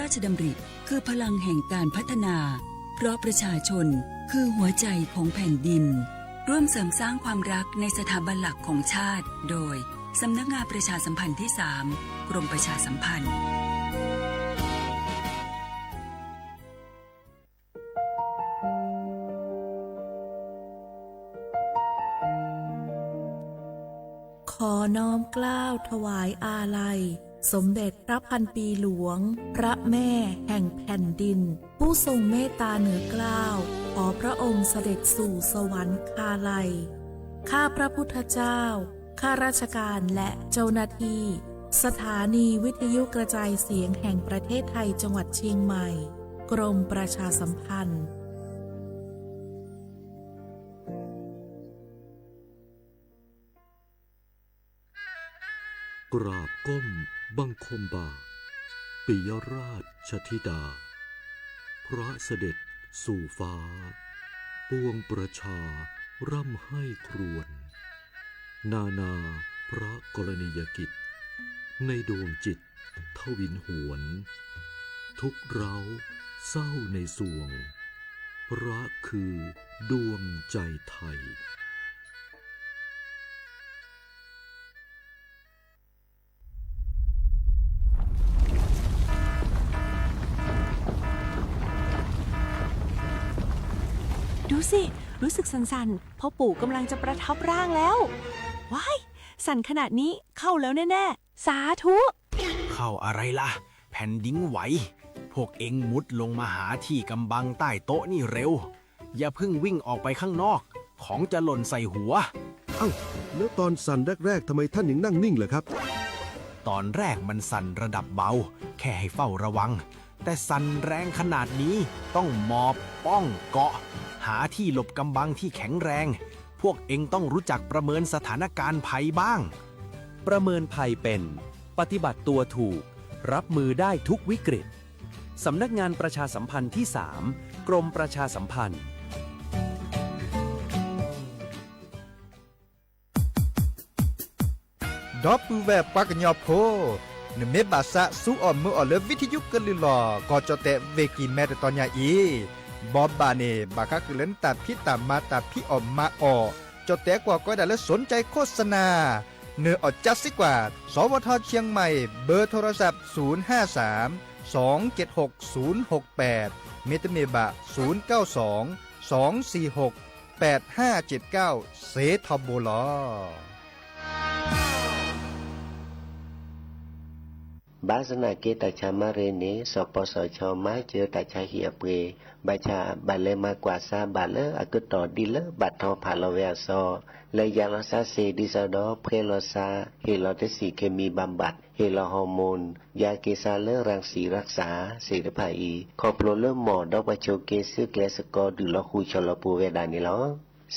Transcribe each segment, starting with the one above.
ราชดำริคือพลังแห่งการพัฒนา เพราะประชาชนคือหัวใจของแผ่นดิน ร่วมเสริมสร้างความรักในสถาบันหลักของชาติ โดย สำนักงานประชาสัมพันธ์ที่สาม กรมประชาสัมพันธ์ ขอน้อมเกล้าถวายอาลัย สมเด็จพระพันปีหลวง พระแม่แห่งแผ่นดิน ผู้ทรงเมตตาเหนือเกล้า ขอพระองค์เสด็จสู่สวรรคาลัย ข้าพระพุทธเจ้า ข้าราชการและเจ้าหน้าที่ สถานีวิทยุกระจายเสียงแห่งประเทศไทยจังหวัดเชียงใหม่ กรมประชาสัมพันธ์ กราบก้มบังคมบาท ปิยราชธิดา พระเสด็จสู่ฟ้า ปวงประชาร่ำไห้ครวญ นานาพระกรณียกิจ ในดวงจิตทวินหวน ทุกข์ร้าวเศร้าในสวง พระคือดวงใจไทย ดูสิ รู้สึกสั่นๆ พ่อปู่กำลังจะประทับร่างแล้ว ว้าย สั่นขนาดนี้เข้าแล้วแน่ๆ สาธุ เข้าอะไรล่ะ แผ่นดินไหว พวกเอ็งมุดลงมาหาที่กำบังใต้โต๊ะนี่เร็ว อย่าเพิ่งวิ่งออกไปข้างนอก ของจะหล่นใส่หัว เอ้า แล้วตอนสั่นแรกๆ ทำไมท่านยังนั่งนิ่งล่ะครับ ตอนแรกมันสั่นระดับเบา แค่ให้เฝ้าระวัง แต่สั่นแรงขนาดนี้ ต้องหมอบป้องเกาะ หาที่หลบกำบังที่แข็งแรง พวกเอ็งต้องรู้จักประเมินสถานการณ์ภัยบ้าง ประเมินภัยเป็น ปฏิบัติตัวถูก รับมือได้ทุกวิกฤต สำนักงานประชาสัมพันธ์ที่สาม กรมประชาสัมพันธ์ ဒီပုၢ်ဝဲၢ်ပှၤကညီဖိ, နမ့ၢ်ဘၣ်သးဆူအီၣ်မုာ်အီၣ်လၢ ဝံထယုကလုၢ်လီၤ ကီၢ်ကၠီၣ်တဲၣ် ဝ့ၢ်ကံၢ်မဲ တတီၤညါအံၤ, ဘီဘၣ်န့ၣ် ဘၣ်ဃးဃုာ်လၢနတၢ်ဖံးတၢ်မၤ တၢ်ဖံးအီၣ်မၤအီၣ်, ကၠီၣ်တဲၣ်ကွၢ်ကီဒၣ်လၢ สนใจโฆษณา နအီၣ်ကၠါစ့ၢ်ကီး, สวท เชียงใหม่ เบอร์โทรศัพท์ ศูนย์ห้าสาม สองเจ็ดหก ศูนย์หกแปด မ့တမ့ၢ်ဘၣ် ศูนย์เก้าสองสองสี่หกแปดห้าเจ็ดเก้า စ့ထီဘိလီၤ. ဘၣ်ဆၣ်သနာ်က့ တၢ်ဆါမၤရ့န့ၣ် စီၤပီစီၤခၠီ မၤစၢၤတၢ်ဆါဟံၣ်အပှ့ၤ, ဘၣ်ဆၣ်ဘၣ်လဲၤမၤကွၢ်စါဘၣ်လၢအကတီၢ်ဒ်လၢဘၣ်ထီၣ်ဖးလီၤဝဲအစီ, လဲၤယၤလီၤစါစ့ၢ် ဒ်သိးဒီး ဖှဲလီၤစါ, ဟ့ၣ်လီၤတဆံး เคมีบำบัด, ဟ့ၣ်လီၤ ฮอร์โมน, ယၤက့ၤစါလၢ รังสีรักษา သ့ၣ်တဖၣ်အံၤ ခီဖျိလၢမီၢ်ဒီးပှၤဆိးက့ သုးကျဲၤသကိးဒုးလီၤဃုာ်ဆီလီၤပူၤဝဲဒၣ်န့ၣ်လီၤ.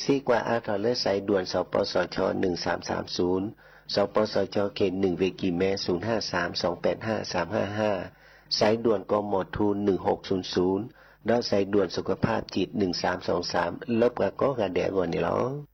စ့ကွၢ်အါထီၣ်လၢ สายด่วน สปสช หนึ่งสามสามศูนย์, สปสช เขตหนึ่ง ဝ့ၢ်ကံၢ်မဲ ศูนย์ห้าสามสองแปดห้าสามห้าห้า, สายด่วน กมธ หนึ่งหกศูนย์ศูนย์ ဒီး สายด่วนสุขภาพจิต หนึ่งสามสองสาม လၢပှၤကိးဂၤဒဲးအဂီၢ်န့ၣ်လီၤ.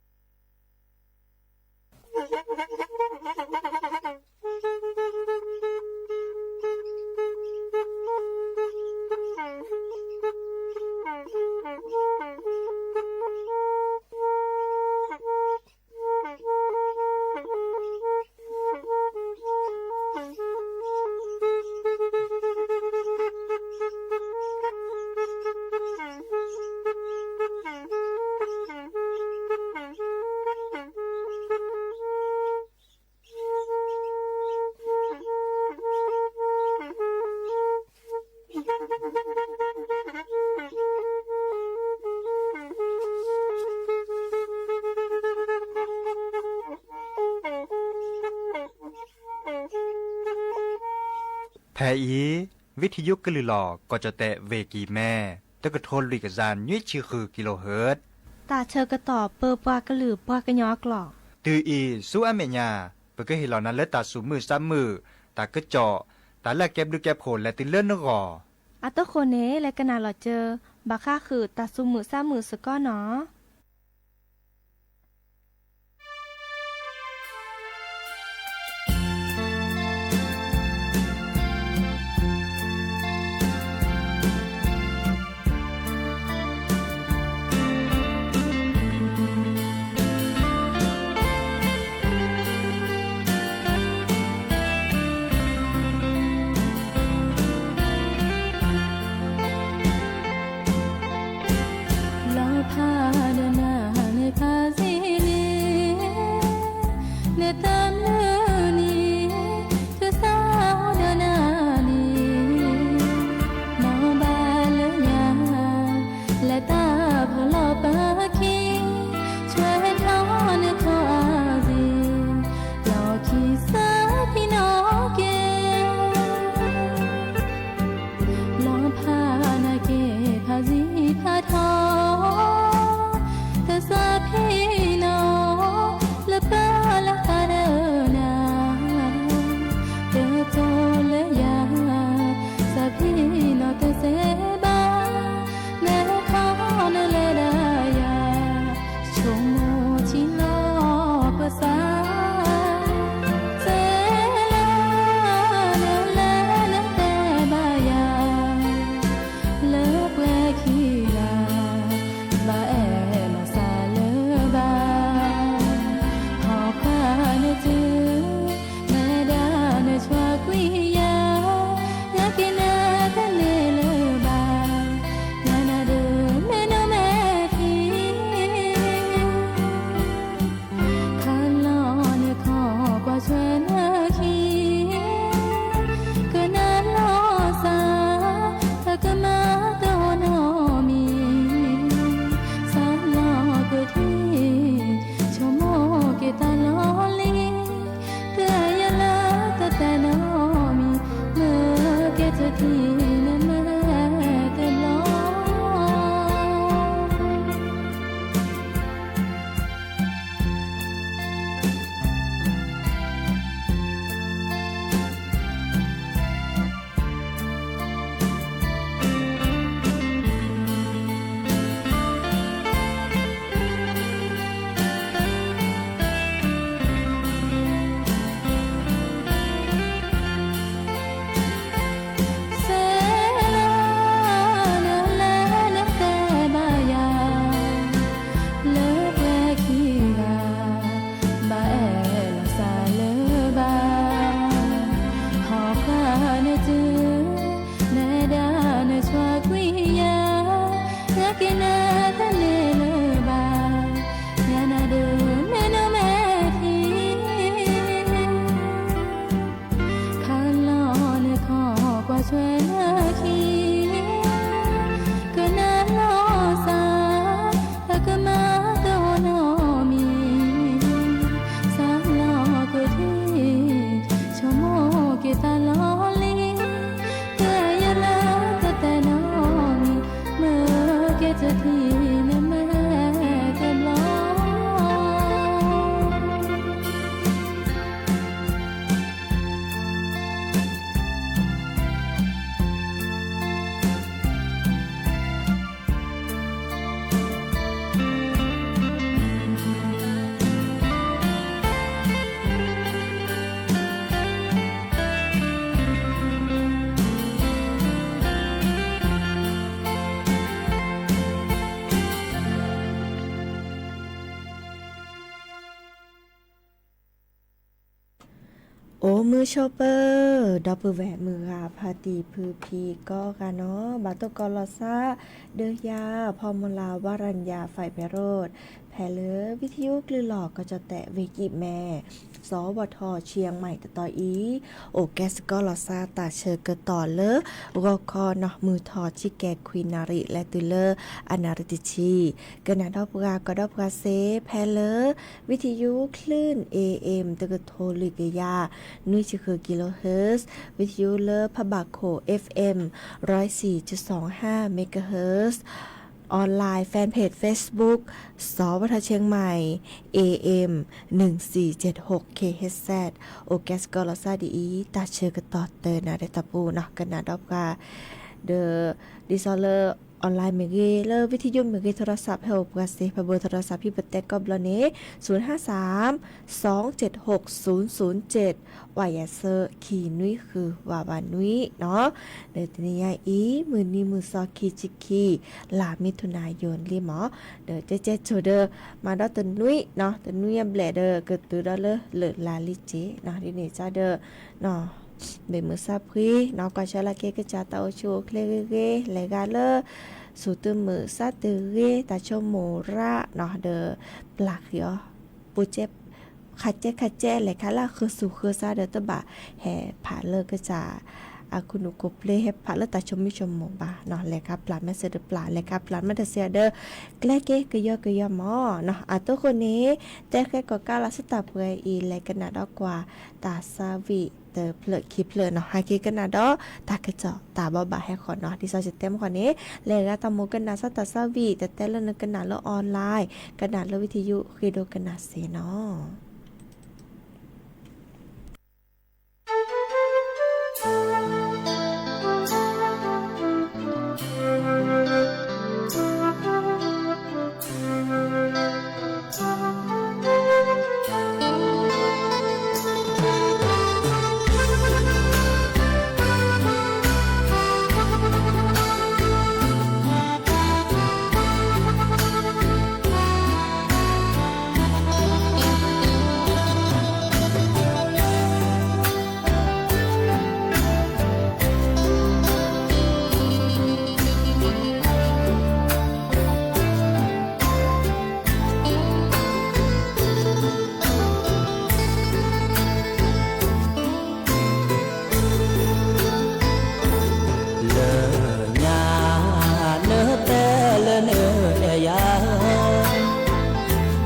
ဖဲအံၤ ဝံထယုကလုၢ်လီၤ ကီၢ်ကၠီၣ်တဲၣ် ဝ့ၢ်ကံၢ်မဲ တကထိလွံၢ်ကယၤနွံဆံဃု ကံလိဟၢၣ်, တၢ်ဆၢကတီၢ်ပၢပှၤကလုာ်ပှၤကညီအကျိာ်, တုၤအံၤဆူအမဲာ်ညါ ပကဟ့ၣ်လီၤနၤလၢတၢ်သူၣ်မုာ်သးမုာ်, တၢ်ကစီၣ်, တၢ်လၢအကဲဘျုးကဲဖှိၣ်လဲၤတုၤလၢနဂီၢ်. အဃိန့ၣ် လဲၤကနၣ်လီၤစၢၤ ဘၣ်ဃးဃုာ်တၢ်သူၣ်မုာ်သးမုာ်စ့ၢ်ကီးနီၤ. တၢ် မုၢ်ဆိပၢၤ ဒီပုၢ်ဝဲၢ်မုၢ်ဂၤဖါတံၢ်ဖုဖံကိးဂၤနီၤ, ဘၣ်တိၢ်ကီးလီၤစၢ် ဒီးယၤ ဖီမူလၤ ဝရံယါ ဖဲးဖဲးရိး, ဖဲလၢ ဝံထယိကလုၢ်လီၢ်ကီၢ်ကၠီၣ်တဲၣ် ဝ့ၢ်ကံၣ်မဲ စီၤဝီၤထီၣ် ဆံၣ်ယဲၢ်မံၣ် တတီၤအံၤ, အိၣ်ကဲစ့ၢ်ကီးလီၤစၢ်တၢ်ဆၢကတီၢ်လၢ ဂီၤခီနီၤ မုၢ်ထီၣ် ဆံကဲခွံနၣ်ရံၣ် လဲၤတုၤလၢ အနၣ်ရံၣ်တဆံ, ကနၣ်ဒီးပှၤ ကီၢ်ဒီးပှၤစ့ ဖဲလၢ ဝံထယိကလုၢ် A M တကထိလွံၢ်ကယၤ နွံဆံဃု kilohertz, ဝံထယိလၢဖးဘၣ်ခိၣ် F M ร้อยสี่จุดสองห้า megahertz, online fanpage Facebook စီၤဝီၤထီၣ်ဆံၣ်ယဲၢ်မံၣ် A M หนึ่งสี่เจ็ดหก K H Z, အိၣ်ကဲစ့ၢ်ကီးလီၤစၢ်ဒ်အံၤ တၢ်ဆၢကတီၢ်တနၣ်ရံၣ်တီၢ်ပူၤနီၤ ကနၣ်ဒီးပှၤ ဒီး ဒ်သိးလၢ online မ့ၢ်ဂ့ၤ လၢ ဝံထယိ မ့ၢ်ဂ့ၤ โทรศัพท์ ဟဲအိၣ်ပှၤစ့ ဖဲဘၢၣ် โทรศัพท์ ဖဲပတဲကီးဘျီန့ၣ် ศูนย์ห้าสาม สองเจ็ดหก ศูนย์ศูนย์เจ็ด ဝးယၤဆၢ ခံနွံဃု ဝးဝးနွံနီၤ, ဒီးတနံၤညါအံၤ မုၢ်နံၤမုၢ်သီ ခံဆံခံ လါမံထူနါယိၤလံမး, ဒီးကဲကဲဆိဒီး မၤဒီးတနွံနီၤ တနွံအဘျဲၣ်ဒီး ကတုၤဒီးလၢလၢၢ်လါလံက့နီၤ, ဒ်န့ၣ်ကဒီး ဘ့ၣ်မုၢ်ဆါဖှံနီၤ ကွၢ်ဆၢလၢက့ၤကစၢ်တၢ်အိၣ်ဆူၣ်အိၣ်ချ့ဂ့ၤဂ့ၤ လဲၤဂၤလၢ ဆူၣ်တမုာ်စၢ်တဂ့ၤ တၢ်ဆိကမိၣ်ရၣ်နီၤ ဒီးပျၢ်ဃံအီၤ ပူၤကဲ ခးကဲခးကဲ လဲၤခးလၢဃုာ်ဆူၣ်ဃုာ်စၢ်ဒီးတဘၣ် ဟဲဖးလၢကစၢ် အခိၣ်နူာ်ခိၣ်ဖျ့ ဟဲဖးလၢတၢ်ဆိမိၣ်ဆိကမိၣ်ဘၣ်နီၤ လဲၤခးပျၢ်မ့ၢ်စ့ၢ်ဒီးပျၢ် လဲၤခးပျၢ်မ့ၢ်တစ့ၢ်ဒီး ကျဲက့ၤကယီကယီမးနီၤ, အတိၢ်ဃိန့ၣ် တဲဃဲကီးကါလီၤစၢ်တၢ်ပှဲၤအံၤ လဲၤကနၣ်ဒီးကွၢ် တၢ်ဆါဝံၣ်တဖျၢၣ်ခံဖျၢၣ်နီၤ ဟဲက့ၤကနၣ်ဒီး တၢ်ကစီၣ်တၢ်ဘိးဘၣ်ဟဲဃီနီၤ, ဒ်သိးယတဲမ့ၢ်ဃီန့ၣ် လဲၤဂၤတၢ်မိၣ်ကနၣ်စၢ်တၢ်ဆါဝံၣ် တတဲလၢနကနၣ်လၢ online ကနၣ်လၢ ဝံထယိ ဃ့ဒိကနၣ်စ့နီၤ. Lၢညါ နတဲလၢနအဲၣ်ယၤ,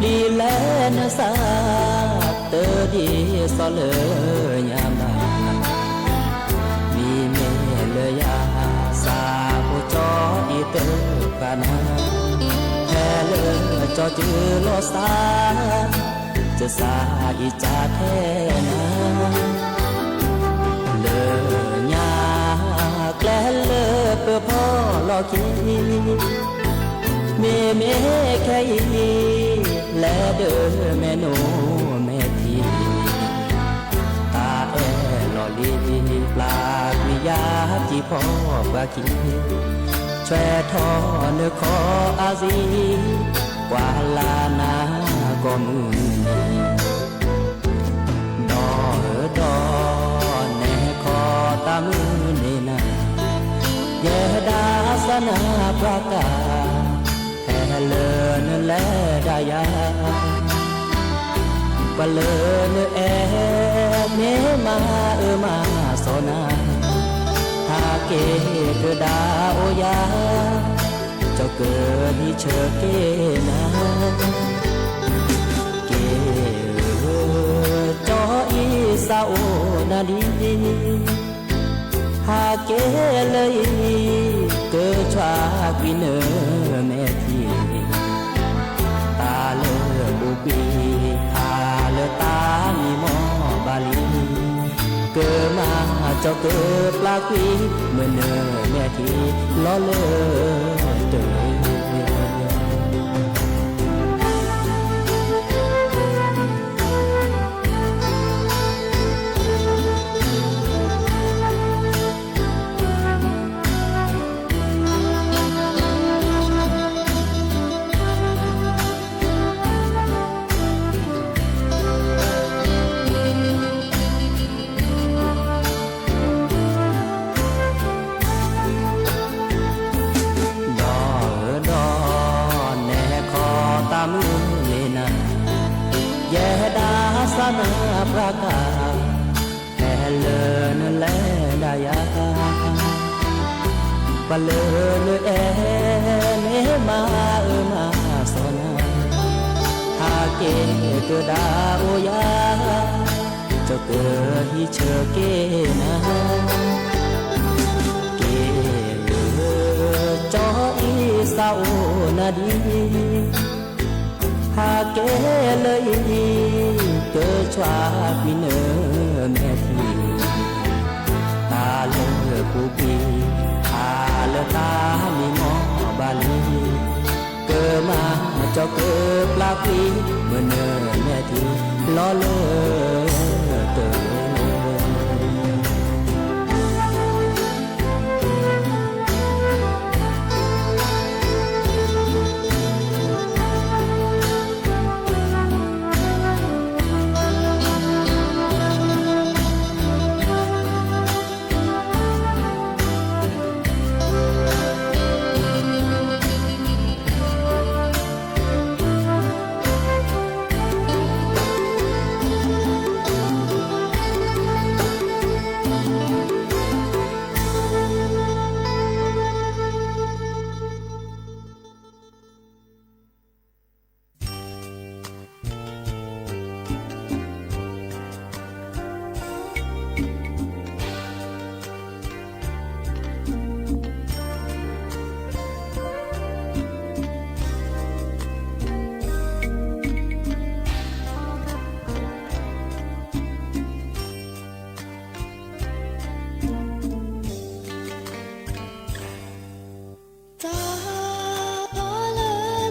ဒ်လဲၣ်နစး တဒ်သိးလၢညါဘၣ်, မ့မ့ၢ်လၢယၤ စးဖိကၠီအံၤတဖၣ်နၤ, ဖဲလၢကၠီစုလီၤစၢ် ကစၢ်အံၤကၢ်ထဲနၤ, လၢညါ ကျဲလၢပဖီလီၤက့ၤ, မ့မ့ၢ်ခဲအံၤ လဲၤဒၢမဲာ်နိမဲာ်ထံ, တၢ်အဲၣ်လီၤလံ ပျၢ်ကွံာ်ယၤတံၤဖီပှၤခံ, ဆွဲထီၣ်နခီအါစံ ကွၢ်လၢ်နၤကိးမုၢ်နံၤ, ဒီးဒီး နဲခီတၢ်မုၢ်န့ၢ်နၤ, ယဲဒၣ်စၢ်နၤပှၤကၢ်, ဖဲလၢနလဲၤဒၣ်ယၤ, ပှၤလၢနအဲၣ် မ့ၢ်မၤအၢမၤစီနၤ, ဟးက့ၤကဒါအိၣ်ယၤ, ကၠီကဟံးဆၢက့ၤနၤ, က့ၤဧၢ, ကၠီအံၤစးအိၣ်နၤဒံး, ဟးက့ၤလၢအံၤ ကဆှၢကွံာ်နမဲာ်ထံ, တၢ်လၢပူၤကွံာ် ဟးလၢတၢ်မံမီၢ်ဘၣ်လံ, ကမၤကၠီကပျၢ်ကွံာ် မုၢ်နမဲာ်ထံ လီၤလၢတၢ် နပြၢကါ ဟဲလၢနလဲၤဒၣ်ယၤ, ပှၤလၢနအဲၣ်မ့ၢ်မၤအၢမၤစီနၤ, ဟးက့ၤကဒါအိၣ်ယၤ, ကၠီကဟံးဆၢက့ၤနၤ, က့ၤလၢကၠီအံၤစးအိၣ်နၤဒံး ဟးက့ၤလၢအံၤ ကဆှၣ်ကွံာ်နမဲာ်ထံ, တၢ်လၢပူၤကွံာ် ဟးလၢတၢ်မံမီၢ်ဘၣ်လံ, ကမၤကၠီကပျၢ်ကွံာ် မနမဲာ်ထံ လီၤလၢတၢ် တၢ်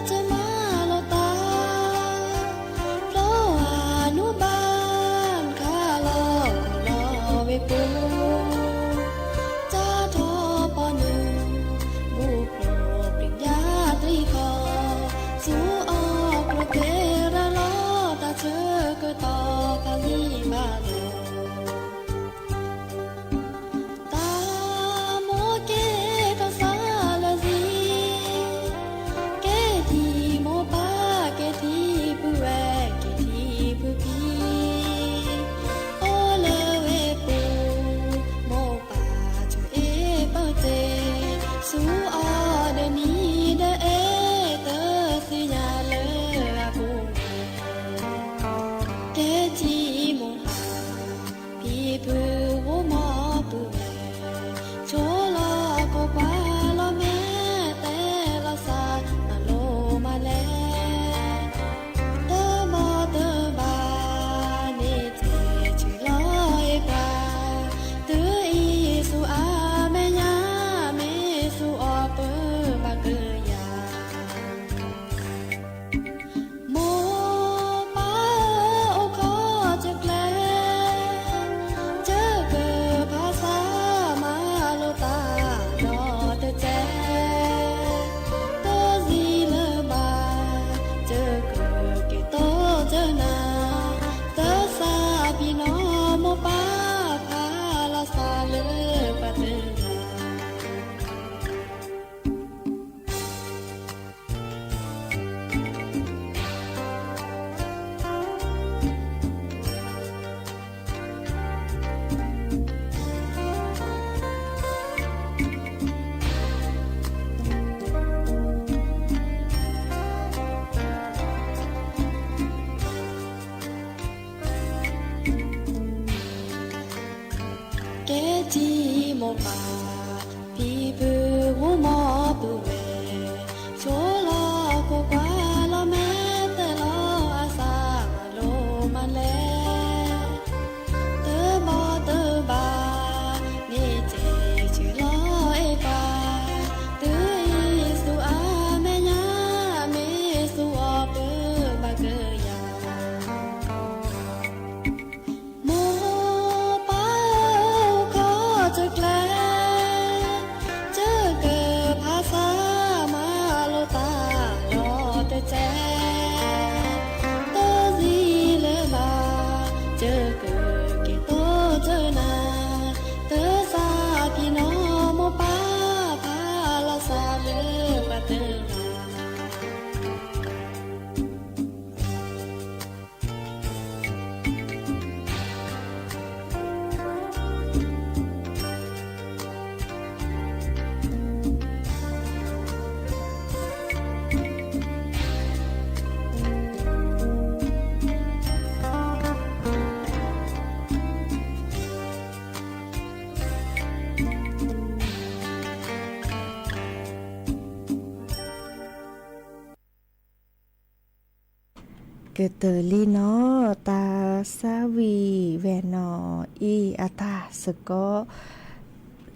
ထီလၢကမၤလိာ်သး ဖျိအနူဘၣ်ခးလီၤကလီဝ့ၢ်ပူၤ, တၢ်ထီပီနုာ် ဘူၣ်ဖျိးပျံၤညါတံၤဃီ, ဆူအီၣ်ကျိၤသ့ရၤလီၤ တၢ်ဆၢကတီၢ်ဖးယံာ်ဘၣ်လီၤ. တၢ်မိၢ်က့ၤထီၣ်စးလၢာ်ဆံ, က့ၤထံမိၢ်ပၢ် က့ၤထံပုၢ်ဝဲၢ် က့ၤထံပုၢ်ခံ, အိၣ်လၢဝ့ၢ်ပူၤ မိၢ်ပၢ်ဆိၣ်အ့ၣ်ပၢၢ်တ့ၢ်, ဆူအီၤဒီးနံၤဒီးအဲၣ် တသ့ၣ်ညါလၢအပူၤ, က့ၤထံမိၢ်ပၢ် ဖံဖုဂီၢ်မီၢ်ပုၢ်ဝဲၢ်, ဆိလီၤကွၢ်ကွၢ်လီၤမဲာ် တဲလီၤစၢ် မၤလိမၤလဲၣ်, တဘီတဘၣ်န့ၣ် တဲဆၢလီၤအ့ၣ်ပှၤ, တုၤအံၤဆူအမဲာ်ညါ မ့ၢ်ဆူအီၤပၢဘၣ်ကယၤ မိၢ်ပၢ်ဧၢ အိၣ်ခိးတကျဲ, ကၢကဖးဆါမၤလိာ်သးဒီးတစဲး, တၢ်စံးလၢၤဘၣ် ကၢကက့ၤတိၢ်ကၢနၤ, တၢ်သးပ့ၤနီၣ်မိၢ်ပၢ် ဖးလီၤစၢ်လၢပှၤတဂၤ ကဲထံမိၢ်ပၢ် ဖံဖုဂီၢ်မီၢ်ပုၢ်ဝဲၢ်, ဆိလီၤကွၢ်ကွၢ်လီၤမဲာ် တဲလီၤအသး မၤလိမၤလဲၣ်, တဘီတဘၣ်န့ၣ် တဲဆၢလီၤအ့ၣ်ပှၤ, တုၤအံၤဆူအမဲာ်ညါ မ့ၢ်ဆူအီၤပၢဘၣ်ကယၤ မိၢ်ပၢ်ဧၢ အိၣ်ခိးတကျဲ, ကၢကဖးဆါမၤလိာ်သးဒီးတစဲး, တၢ်စံးလၢၤဘၣ် ကၢကက့ၤတိၢ်ကၢနၤ, တၢ်သးပ့ၤနီၣ်မိၢ်ပၢ် ဖးလီၤစၢ်လၢပှၤတဂၤ. ကတၢၢ်လံနီၤ, တၢ်ဆါဝံၤဝဲနီၤအံၤ အတၢ်စကီ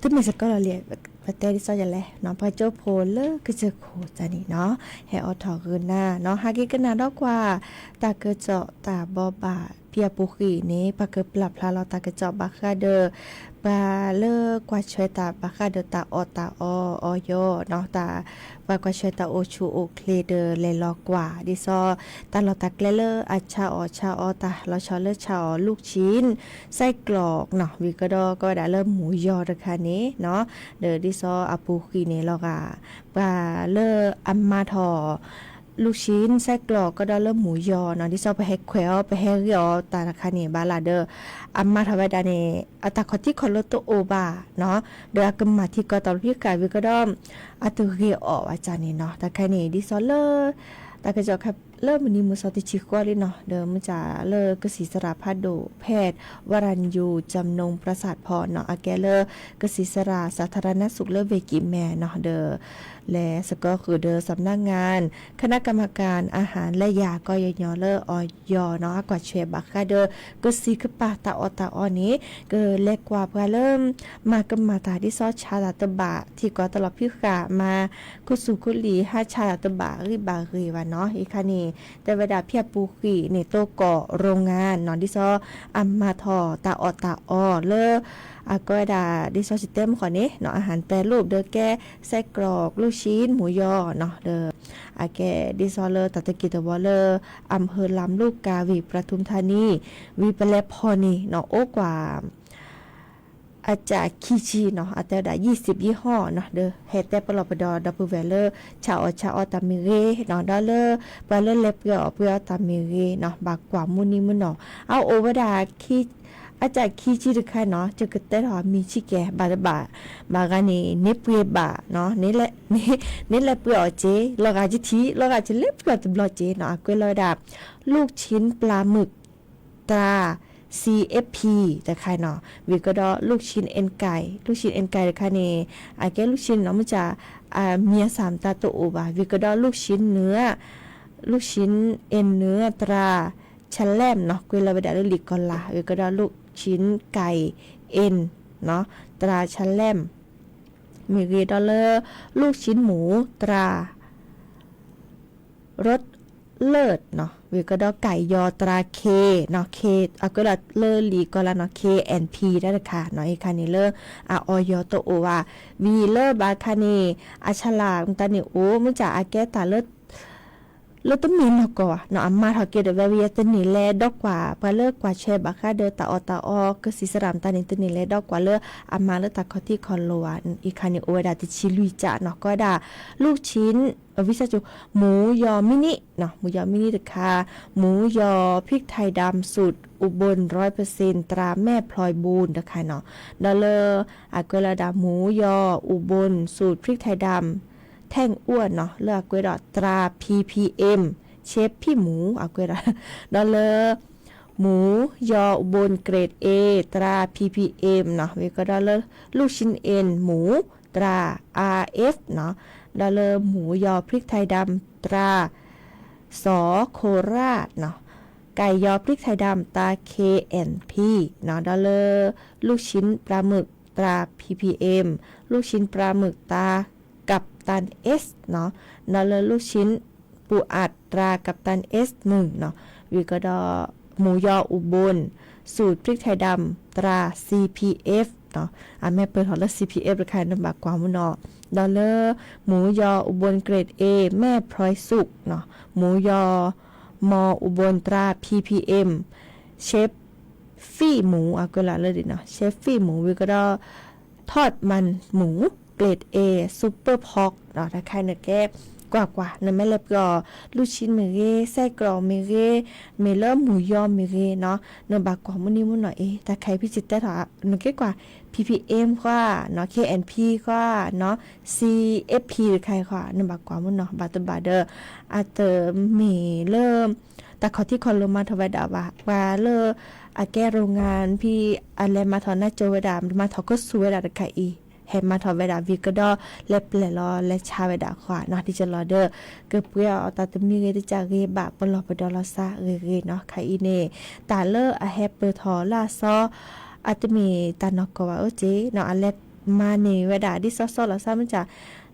တမ့ၢ်စကီလီၤလံ, ပတဲဒ်သိးယလဲၣ်နီၤ, ပှၤကၠိဖိလၢကစၢၢ်ခိၣ်တၢ်န့ၣ်နီၤ, ဟဲအိးထီၣ်ဂုာ်နၤနီၤ, ဟဲက့ၤကနၣ်ဒီးကွၢ် တၢ်ကစီၣ်တၢ်ဘိးဘၣ် ဖဲအပူၤကွံာ်န့ၣ် ပှၤကပျၢ်ဖျါလီၤတၢ်ကစီၣ်ဘၣ်ဃးဒီး ပှၤလၢကွၢ်ဆွဲတၢ်ဘၣ်ဃးဒီးတၢ်အီၣ်တၢ်အီ အီယီၤနီၤ, တၢ် ပှၤကွၢ်ဆွဲတၢ်အိၣ်ဆူၣ်အိၣ်ချ့ဒီးလဲၤလီၤကွၢ် ဒ်သိး တၢ်လီၢ်တၢ်ကျဲလၢအဆါအီၣ်ဆါအီတၢ် လီၤဆီလၢဆါအီၣ် ลูกชิ้น ไส้กรอกနီၤ, ဝံၤကဒီးကီးဝဲဒၣ်လၢမူယီၤတခါန့ၣ်နီၤ, ဒီးဒ်သိးအပူၤကွံာ်န့ၣ်လီၤဂာ် ပှၤလၢအမၤထီၣ် ลูกชิ้น ไส้กรอก ကဒီးလၢမူယီၤနီၤ, ဒ်သိးပဟဲခွဲးအီၤ ပဟဲဂ့ၤအီၤတၢ်တခါန့ၣ် ဘၣ်လၢဒီး အမၤထီၣ်ဝဲဒၣ်န့ၣ် အတၢ်ခီၣ်ထံးခီၣ်လိၤတအိၣ်ဘၣ်နီၤ, ဒီးအကမၣ်ထံကီၢ်တၢ်ဖံးဃာ်ဝံၤကဒီး အတဂ့ၤအီၣ်ဘၣ်န့ၣ်နီၤ, တၢ်တခါန့ၣ် ဒ်သိးလၢ တၢ်ကစီၣ်ခဲ လၢမုၢ်နံၤမုၢ်သီတဆံဃီလံနီၤ, ဒီးမုၢ်ဆါလၢကဆံးစရၣ်ဖးဒိၣ် แพทย์ วรัญญู จำนงประสาทพรနီၤ, အကဲလၢ ကဆံးစရၣ် สาธารณสุข လၢဝ့ၢ်ကံၣ်မဲနီၤ, ဒီး လဲၤစကီဃုာ်ဒီး สำนักงาน คณะกรรมการอาหารและยา ကီၢ်ယီၤညီလၢအီယီၤနီၤ, အကွၢ်ဆွဲဘၣ်ဃးဒီး ကဆံးကပၤတၢ်အီၣ်တၢ်အီန့ၣ် ကလဲၤကွၢ်ပှၤလၢ မၤကမၣ်တၢ်ဒ်သိးဆါတၢ်တဘၣ် ထံကီၢ်တၢ်လီၢ်ဖံးဃာ် မၤခူသူၣ်ခူလံာ် ဟးဆါတၢ်တဘၣ်ဂံၢ်ဘၣ်ဂ့ၤဘၣ်နီၤ, အံၤခါန့ၣ် တဲဝဲဒၣ်ဖဲအပူၤကွံာ်န့ၣ် တိကိး โรงงานနီၤ, ဒ်သိးအမၤထီၣ်တၢ်အီၣ်တၢ်အီလၢ အကီးဝဲဒၣ် ဒ်သိးစတဲမုၢ်ဃီန့ၣ်နီၤ, อาหารแปรรูป ဒီးကဲ ไส้กรอก ลูกชิ้น မူယီၤနီၤ, ဒီး အကဲဒ်သိးလၢတၢ်တက့ၢ်တဝီလၢ อำเภอลำลูกกา ဝံၤ ปทุมธานี ဝံၤပလဲၤဖီၣ်န့ၣ်နီၤ အိၣ်ကွၢ် အစၢ်ခံဆံနီၤ, အတဲဝဲဒၣ် ยี่สิบยี่ห้อနီၤ, ဒီးဟဲတဲပလီၢ်ပဒီး ဒီပုၢ်ဝဲၢ်လၢ ဆါအီၣ်ဆါအီတၢ်မ့ၢ်ဂ့ၤနီၤ, ဒီးလၢ ပှၤလၢလဲၤပှ့ၤအီၣ်ပှ့ၤအီတၢ်မ့ၢ်ဂ့ၤနီၤ, ဘၣ်ကွၢ်မူနံၤမူနီၤ, အအိၣ်ဝဲဒၣ် အစၢ်ခံဆံတခါနီၤ, ယကတဲထီၣ်အမံၤဆံးကဲ ဘၣ်တဘၣ်, ဘၣ်ဂၤန့ၣ် န့ၢ်ပှ့ၤဘၣ်နီၤ, န့ၢ်လဲၤပှ့ၤအီၣ်စ့ လီၤဂာ်ယထံၣ် လီၤဂာ်ယလဲၤပှ့ၤအီၣ်တဘျီစ့နီၤ, အကွဲးလီၤဝဲဒၣ် ลูกชิ้นปลาหมึก ตรา ซี เอฟ พี တခါနီၤ, ဝံၤကဒီး ลูกชิ้นเอ็นไก่ ลูกชิ้นเอ็นไก่ တခါန့ၣ် အကဲ ลูกชิ้นနီၤ မုၢ်စၢ် အမံၤအဆၣ်မတၤတအိၣ်ဘၣ်, ဝံၤကဒီး ลูกชิ้นเนื้อ ลูกชิ้นเอ็นเนื้อ ตรา แชลม နီၤ, ကွဲးလီၤဝဲဒၣ်လၢလံာ်ကီၤလၤ, ဝံၤကဒီး ลูกชิ้นไก่เอ็น နီၤ ตรา แชลม မ့ၢ်ဂ့ၤဒီးလၢ ลูกชิ้นหมู ตรา รสเลิศ နီၤ, ဝံၤကဒီး ไก่ยอ ตรา เค နီၤ, เค အကွဲးလီၤလၢလံာ်ကီၤလၤနီၤ เค แอนด์ พี တၢ်တခါနီၤ, အံၤခါန့ၣ်လၢ အအီယီၤတအိၣ်ဘၣ်, ဝံၤလၢဘၣ်ခါန့ၣ် အဆၣ်လၢ်မတၤန့ၣ်အိၣ် မုၢ်စၢ်အကဲတၢ်လၢ လၢတမ့ၢ်နီၢ်ကီၢ်ဘၣ်နီၤ, အမၤထီၣ်က့ၤဒီးဝဲဝံၤ တန့ၢ်လဲၤဒီးကွၢ် ပှၤလၢကွၢ်ဆွဲဘၣ်ဃးဒီးတၢ်အီၣ်တၢ်အီ ကဆံးစရၣ်မတၤန့ၣ် တန့ၢ်လဲၤဒီးကွၢ်လၢအမၤလၢတၢ်ခီၣ်ထံးခီၣ်လိၤဘၣ်, အံၤခါန့ၣ်အိၣ်ဝဲဒၣ်တဆံလွံၢ်ကၠးနီၤ, ကီးဝဲဒၣ် ลูกชิ้น ဝံသးစူၤ หมูยอมินิနီၤ, หมูยอมินิ တခါ, หมูยอพริกไทยดำสูตรอุบลร้อยเปอร์เซ็นต์ ตราแม่พลอยบูน တခါနီၤ, ဒီးလၢ အကွဲးလီၤဝဲဒၣ် หมูยออุบลสูตรพริกไทยดำ แท่งอ้วนနီၤ, လၢအကွဲးဒီး ตรา พีพีเอ็ม เชฟพี่หมู အကွဲးဒီး ဒီးလၢ หมูยออุบลเกรด A ตรา พีพีเอ็ม နီၤ, ဝံၤကဒီးလၢ ลูกชิ้นเอ็นหมู ตรา อาร์เอฟ နီၤ, ဒီးလၢ หมูยอพริกไทยดำ ตรา ส.โคราช နီၤ, ไก่ยอพริกไทยดำ ตรา เค แอนด์ พี နီၤ, ဒီးလၢ ลูกชิ้นปลาหมึก ตรา พีพีเอ็ม ลูกชิ้นปลาหมึก ตรา กัปตัน เอส နီၤ, ဒီးလၢ ลูกชิ้นปูอัด ตรา กัปตัน เอส หนึ่ง နီၤ, ဝံၤကဒီး หมูยออุบล สูตรพริกไทยดำ ตรา ซีพีเอฟ နီၤ, အမ့ၢ်ပၢၢ်ထီၣ်လၢ ซีพีเอฟ တခါ နဘၣ်ကွၢ်မူနီၤ, ဒီးလၢ หมูยออุบลเกรด A แม่พลอยสุข နီၤ, หมูยอ มออุบล ตรา พีพีเอ็ม เชฟ ฟรีหมู အကွဲးလီၤလၢဒ်နီၤ เชฟ ฟรีหมู ဝံၤကဒီး ทอดมันหมู เกรด A Super Pork နီၤ, တၢ်တခါနကဲ ကွၢ်ကွၢ် နမ့ၢ်လဲၤပှ့ၤအီၣ် ลูกชิ้น မ့ၢ်ဂ့ၤ ไส้กรอก မ့ၢ်ဂ့ၤ, မ့ၢ်လၢမူယီၤမ့ၢ်ဂ့ၤနီၤ, နဘၣ်ကွၢ်မူနံၤမူနီၤအံၤ တၢ်ခါအံၤဖဲစတဲထီၣ် နကဲကွၢ် พีพีเอ็ม ခွါနီၤ เคเอ็นพี ခွါနီၤ ซีเอฟพี တခါအံၤခွါ နဘၣ်ကွၢ်မူနီၤ ဘၣ်တဘၣ်ဒီး အတမ့ၢ်လၢ တၢ်ခီၣ်ထံးခီၣ်လိၤမၤထီၣ်ဝဲဒၣ်ဘၣ်, ပှၤလၢအကဲ โรงงาน ဖဲ အလဲၤမၤထီၣ်နါကၠိဝဲဒၣ် မၤထီၣ်ကဆူၣ်ဝဲဒၣ်တခါအံၤ, ဟဲမၤထီၣ်ဝဲဒၣ်ဝံၤကဒီး လဲၤပျဲၢ်လီၤလဲၤဆါဝဲဒၣ်ဃီနီၤ ဒ်သိးလီၤဒီး ကပှ့ၤအီၣ်တၢ်တမံၤဂ့ၤတကးဂ့ၤ ဘၣ်ပလီၢ်ပဒီလီၤသးဂ့ၤဂ့ၤနီၤ ခဲအံၤန့ၣ် တၢ်လၢအဟဲပၢၢ်ထီၣ်လၢအသီ အတမ့ၢ်တၢ်နီၢ်ကီၢ်ဘၣ်အီၤက့နီၤ အလဲၤမၤန့ၢ်ဝဲဒၣ်ဒ်စီစီလီၤသးမုၢ်ကၢ်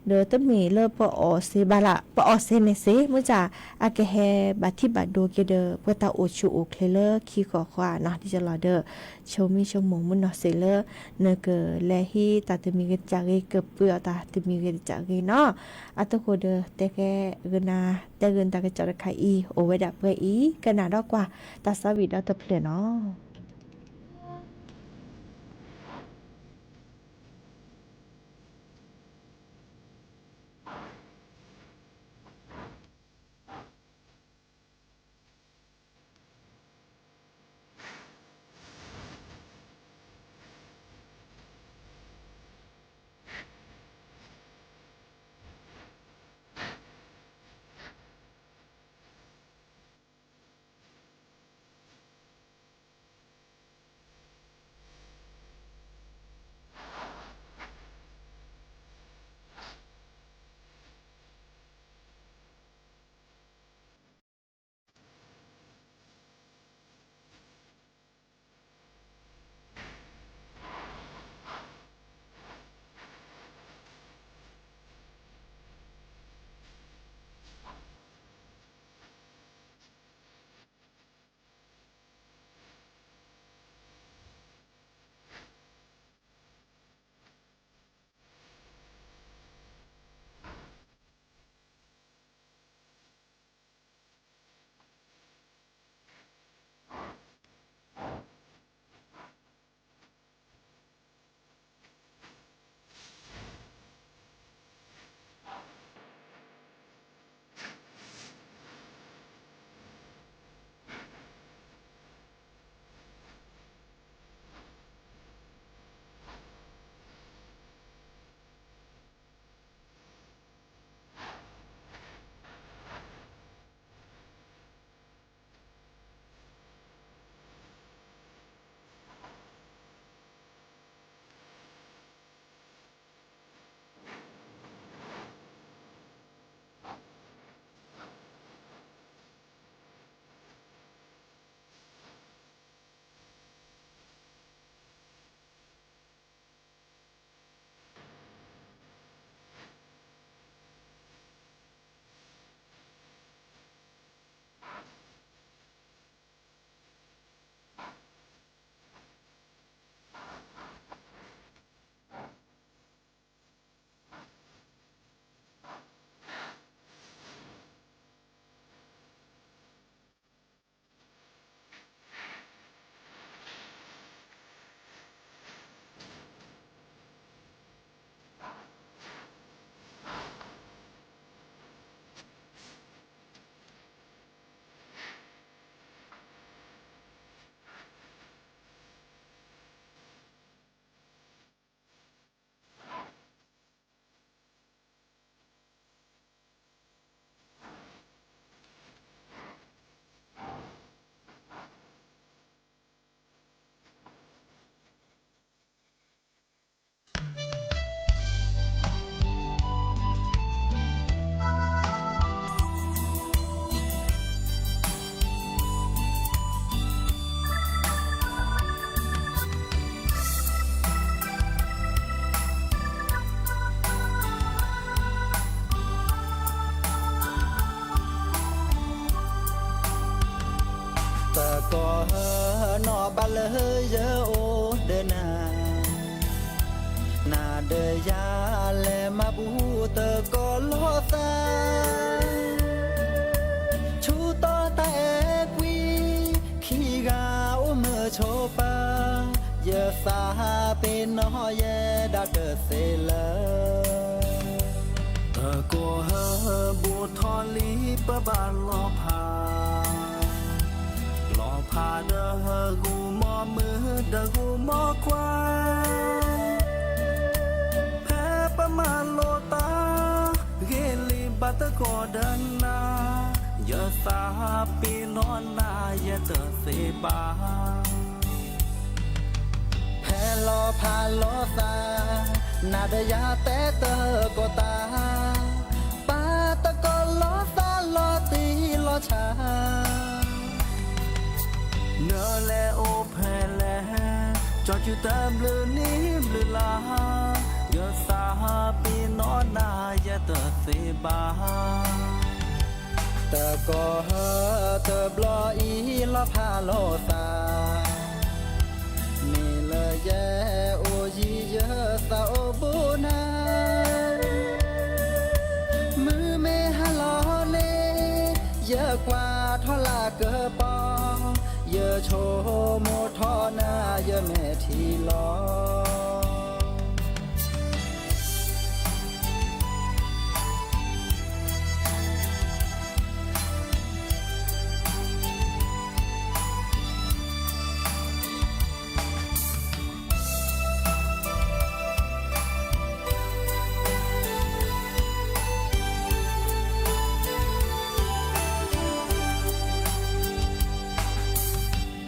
ဒီးတမ့ၢ်လၢပအီၣ်စ့ဘၣ်လၢ ပအီၣ်စ့န့ၣ်စ့ မုၢ်ကၢ် အကဟဲဘၣ်ထံၣ်ဘၣ်ဒိက့ၤဒီး ပှၤတၢ်အိၣ်ဆူၣ်အိၣ်ချ့လၢခံဃီဃီနီၤ ဒ်သိးလီၤဒီး ဆိမိၣ်ဆိကမိၣ်မုၢ်နီၢ်စ့ၢ်လၢ နကလဲၤဟံးတၢ်တမံၤဂ့ၤတကးဂ့ၤ ကပှ့ၤအီၣ်တၢ်တမံၤဂ့ၤတကးဂ့ၤနီၤ အသကိးဒီးတဲကဲဂုာ်နၤ တဲဂုာ်နၤတၢ်ကစီၣ်တခါအံၤ အိၣ်ဝဲဒၣ်ပှဲၤအံၤ ကနၣ်ဒီးကွၢ် တၢ်သးဝံၣ်ဒီတဖျၢၣ်နီၤ.တကီၢ်ဟၢနီၢ်ဘၣ်လၢယအိၣ်ဒီးနၤ နၤဒီးယၤလဲၤမၤဘူၣ်တကီၢ်လီၤသး ဆူတီတၢ်အဲၣ်ကွံ ခံဂၤအိၣ်မုာ်ဆိးပၢၤ ယသးပ့ၤနီၣ်ယဲဒၣ်တသ့လၢ တကီၢ်ဟၢဘူးထီၣ်လံပဘၣ်လီၤဖး လီၤဖးဒီးဂုာ်မီၢ်မုၣ်ဒီးဂုာ်မီၢ်ခွါ ဖဲပမၤလိတၢ် ဂ့ၤလံဘၣ်တကီၢ်ဒီးနၤ ယသးပ့ၤနီၣ်နၤယဲတသ့ဘၣ် ဖဲ လီၤဖးလီၤသး, နၤဒီးယၤတဲတၢ်ကိးတၢ်, ပာ်သကိးလီၤသးလီၤတံၢ်လီၤဆဲး, နလဲၤအိၣ်ဖဲလဲၣ်, ကၠီစုတဘျုးနံၣ်ဘျုးလါ, ယသးပ့ၤနီၣ်နၤ ယတသ့ဘၣ်. တကီၢ်ဟၢတဘျီအံၤ လီၤဖးလီၤသး, မ့ၢ်လၢယဲအိၣ်ယံၤ ယသးအိၣ်ဘူးနၤ, မုၢ်မ့ၢ်ဟါလီၤန့ၣ် ယကွၢ်ထီၣ်လၢကပီၤ, ယဆိကမိၣ်ထီၣ်နၤ ယမဲာ်ထံလီၤ.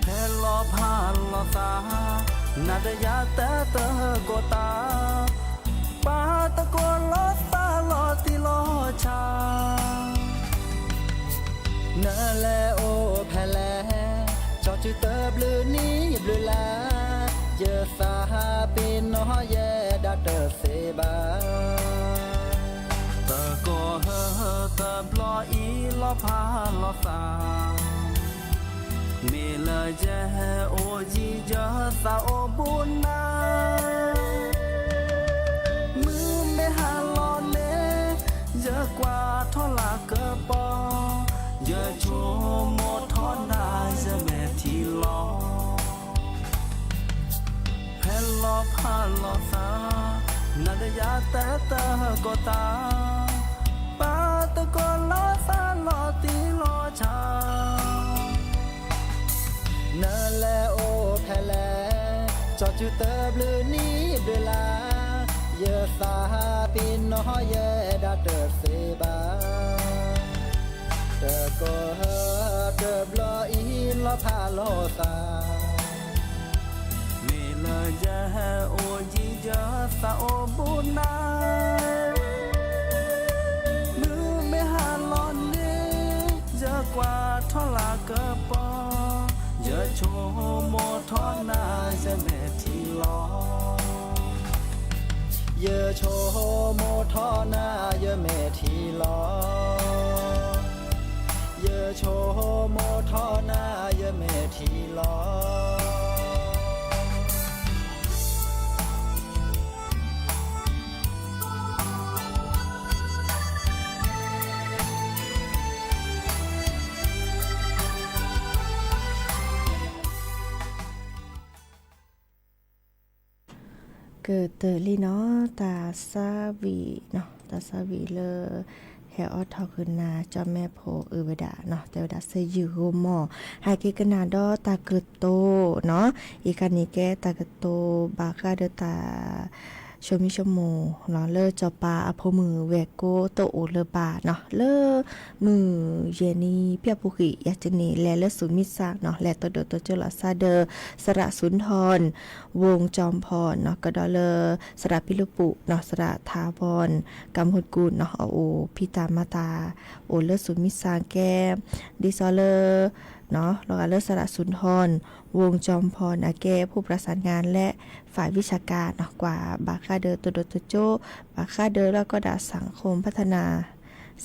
ဖဲလီၤဖးလီၤသး, နၤဒီးယၤတဲတၢ်ကိးတၢ်, ပာ်သကိးလီၤသးလီၤတံၢ်လီၤဆဲး, နလဲၤအိၣ်ဖဲလဲၣ်, ကၠီစုတဘျုးနံၣ်ဘျုးလါ, ယသးပ့ၤနီၣ်ယဲဒၣ်တသ့ဘၣ်. တကီၢ်ဟၢတဘျီအံၤ လီၤဖးလီၤသး, မ့ၢ်လၢယဲအိၣ်ယံၤ ယသးအိၣ်ဘူးနၤ, မုၢ်မ့ၢ်ဟါလီၤန့ၣ် ယကွၢ်ထီၣ်လၢကပီၤ, ယဆိကမိၣ်ထီၣ်နၤ ယမဲာ်ထံလီၤ. ဖဲလီၤဖးလီၤသး, နၤဒီးယၤတဲတၢ်ကိးတၢ်, ပာ်သကိးလီၤသးလီၤတံၢ်လီၤဆဲး, နလဲၤအိၣ်ဖဲလဲၣ်, ကၠီစုတဘျုးနံၣ်ဘျုးလါ, ယသးပ့ၤနီၣ်ယဲဒၣ်တသ့ဘၣ်. တကီၢ်ဟၢတဘျီအံၤ လီၤဖးလီၤသး, မ့ၢ်လၢယဲအိၣ်ယံၤ ယသးအိၣ်ဘူးနၤ, မုၢ်မ့ၢ်ဟါလီၤန့ၣ် ယကွၢ်ထီၣ်လၢကပီၤ, ယဆိကမိၣ်ထီၣ်နၤ ယမဲာ်ထံလီၤ. ယဆိကမိၣ်ထီၣ်နၤ ယမဲာ်ထံလီၤ. ယဆိကမိၣ်ထီၣ်နၤ ယမဲာ်ထံလီၤ. ကတၢၢ်လံနီၤ, တၢ်ဆါဝံၤ, တၢ်ဆါဝံၤလၢ ဟဲအိးထီၣ်ဃုာ်နၤ ကၠီမဲဖိအုးဝဲဒၣ်နီၤ, တဲဝဲဒၣ် ဆၢယုၢ်ဂိၢ်မီၢ်, ဟဲက့ၤကနၣ်ဒီးတၢ်ကတိၤနီၤ, အံၤခါန့ၣ် ကဲတၢ်ကတိၤဘၣ်ဃးဒီးတၢ် ဆိမိၣ်ဆိကမိၣ်နီၤ လၢစီၤပၤအဖိမုၣ်ဝဲၢ်ကိတအိၣ်လၢၤဘၣ်နီၤ, လၢမုၢ်ယဲၢ်နံၤ ဖဲအပူၤကွံာ် ယၤတနံၤ လဲၤလၢဆူၣ်မံစၢ်နီၤ, လဲၤတဒိၣ်တကၠိလီၤစၢ်ဒီး သရၣ် สุนทร วงศ์จอมพรနီၤ, ကဒီးလၢ သရၣ်ပံၤလၢပူးနီၤ, သရၣ် ถาวร กมลกุลနီၤ, အအိၣ်ဖံးတၢ်မၤတၢ် အိၣ်လၢဆူၣ်မံစၢ်ကဲ ဒ်သိးလၢ လီၤဂာ်လၢသရၣ် สุนทร วงศ์จอมพร အကဲ ผู้ประสานงาน และฝ่ายวิชาการနီၤ, ကွၢ်ဘၣ်ဃးဒီးတဒိၣ်တကၠိ ဘၣ်ဃးဒီးလၢကီၢ်ဒၣ် สังคมพัฒนา